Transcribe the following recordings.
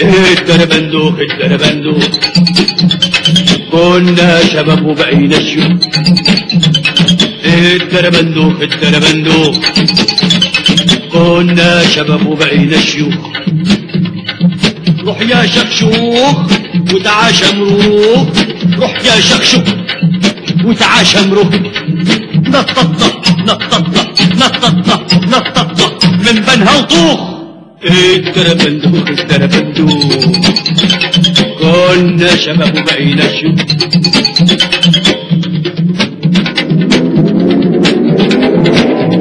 الدربندوخ الدربندوخ، كنا شباب وبقينا شيوخ. الدربندوخ الدربندوخ، كنا شباب وبقينا شيوخ. روح يا شخشوخ وتعا شمروخ، روح يا شخشوخ وتعا شمروخ. نططنا نططنا نططنا نططنا من بنها وطوخ. الدربندوخ الدربندوخ، كنا شباب وبقينا شيوخ.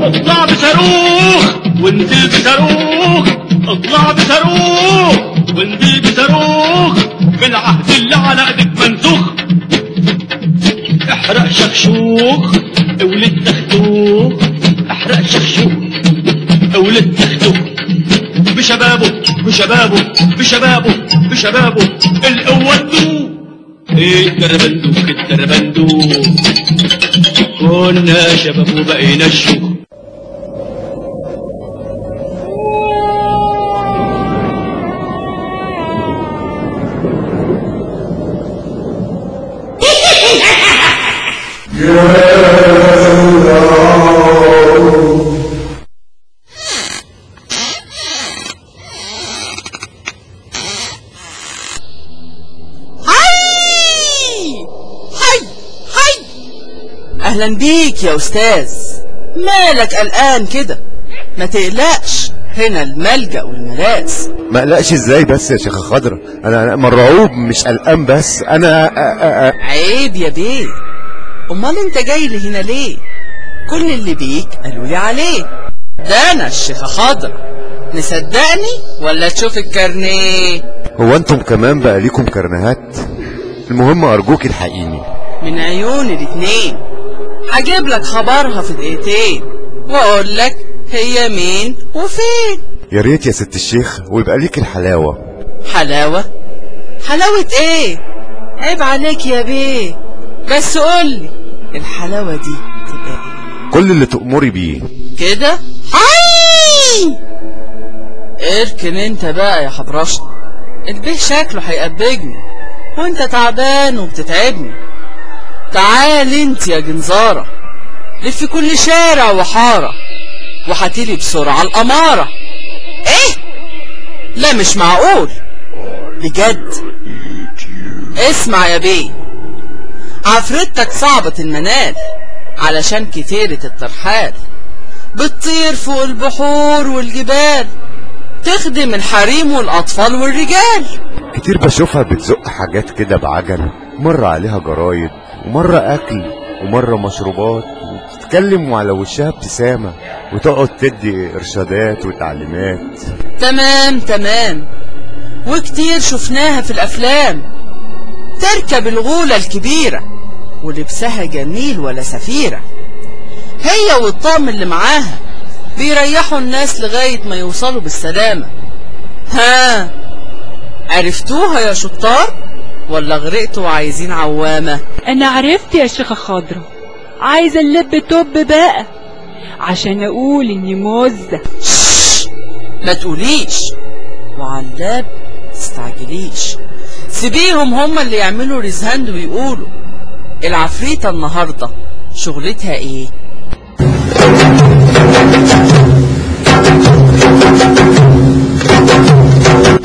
اطلع بصاروخ وانزل بصاروخ، اطلع بصاروخ وانزل بصاروخ، بالعهد اللي على ايدك منسوخ. احرق شخشوخ اولد تختوخ، احرق شخشوخ اولد تختوخ. بشبابه بشبابه بشبابه بشبابه القوة تدوب. الدربندوخ الدربندوخ، كنا شباب وبقينا شيوخ. اهلا بيك يا استاذ. مالك قلقان كده؟ ما تقلقش، هنا الملجأ والملاذ. ما قلقش ازاي بس يا شيخة خضرة؟ انا مرعوب مش قلقان، بس انا عيب يا بيه، امال انت جاي لي هنا ليه؟ كل اللي بيك قالوا لي عليه. ده انا الشيخة خضرة، مصدقني ولا تشوف الكارنيه؟ هو انتم كمان بقى ليكم كارنيهات؟ المهم ارجوك الحقيني. من عيون الاتنين، هجيب لك خبرها في دقيقتين واقول لك هي مين وفين. يا ريت يا ست الشيخ، ويبقى ليك الحلاوة. حلاوة؟ حلاوة ايه؟ عيب عليك يا بيه، بس قولي الحلاوة دي تبقى ايه؟ كل اللي تأمري بيه كده. حي اركن انت بقى يا حبرشة، البيه شكله هيقبجني وانت تعبان وبتتعبني. تعال انت يا جنزارة، لف كل شارع وحارة وحتيلي بسرعة الأمارة. ايه؟ لا مش معقول بجد. اسمع يا بيه، عفرتك صعبة المنال علشان كتيرة الترحال، بتطير فوق البحور والجبال، تخدم الحريم والأطفال والرجال. كتير بشوفها بتزق حاجات كده بعجل، مرة عليها جرايد ومرة أكل ومرة مشروبات، وبتتكلم وعلى وشها ابتسامة وتقعد تدي إرشادات وتعليمات. تمام تمام، وكتير شفناها في الأفلام، تركب الغولة الكبيرة ولبسها جميل ولا سفيرة، هي والطقم اللي معاها بيريحوا الناس لغاية ما يوصلوا بالسلامة. ها عرفتوها يا شطار ولا غرقتوا وعايزين عوامة؟ انا عرفت يا شيخة خضرة، عايزة اللب توب بقى عشان اقول اني مزة. ما تقوليش، وعلاب تستعجليش، سيبيهم هما اللي يعملوا raise hand ويقولوا العفريتة النهاردة شغلتها ايه.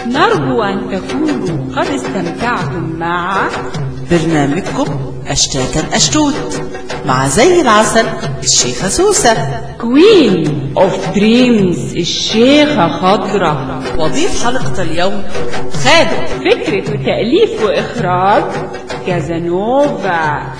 نرجو أن تكونوا قد استمتعتم مع برنامجكم أشتاتا أشتوت مع زي العسل الشيخة سوسة، Queen of Dreams الشيخة خضرة، وضيف حلقة اليوم خالد، فكرة وتأليف وإخراج كازانوفا.